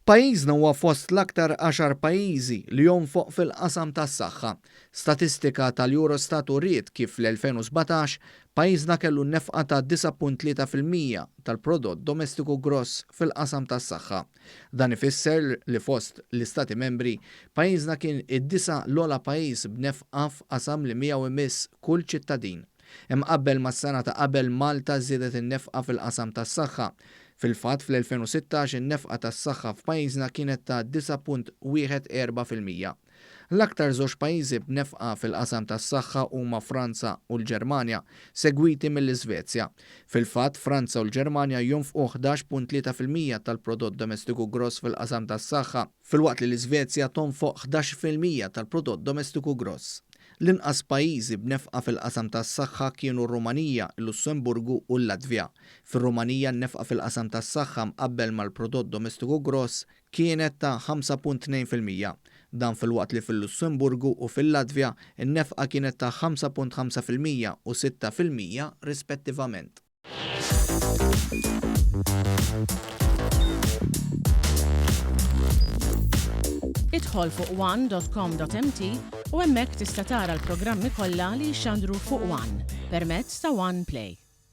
Pajjiżna huwa fost l-aktar għaxar pajjiżi li jonfoq fil-qasam tas-saħħa. Statistika tal-Eurostat uriet kif fl-2017 pajjiżna kellu nefqa ta' 9.3% tal-prodott domestiku gross fil-qasam tas-saħħa. Dan ifisser li fost l-istati membri, pajjiżna kien id-disa' l-ogħla pajjiż b'nefqa f'qasam li miegħu imiss kull ċittadin. Imqabbel mas-sena ta' qabel Malta żiedet in-nefqa fil-qasam tas-saħħa. Fil-fatt fl-2016 in-nefqa tas-saħħa f'pajjiżna kienet ta' 9.14%. L-aktar żewġ pajjiżi b'nefqa fil-qasam tas-saħħa huma Franza u l-Ġermanja, segwiti mill-Iżvezja. Fil-fatt Franza u l-Ġermanja jonfqu 11.3% tal-prodott domestiku gross fil-qasam tas-saħħa, filwaqt li l-Iżvezja tonfoq 11% tal-prodott domestiku gross. L-inqas pajjiżi b'nefqa fil-qasam tas-saħħa kienu r-Rumanija, il-Lussemburgu u l-Latvja. Fir-Rumanija n-nefqa fil-qasam tas-saħħa mqabbel mal-prodott domestiku gross kienet ta' 5.2%. Dan filwaqt li fil-Lussemburgu u fil-Latvja n-nefqa kienet ta' 5.5% u 6% rispettivament. Idħol fuq one.com.mt u hemmhekk tista' tara l-programmi kollha li jixxandru fuq One permezz ta' One Play.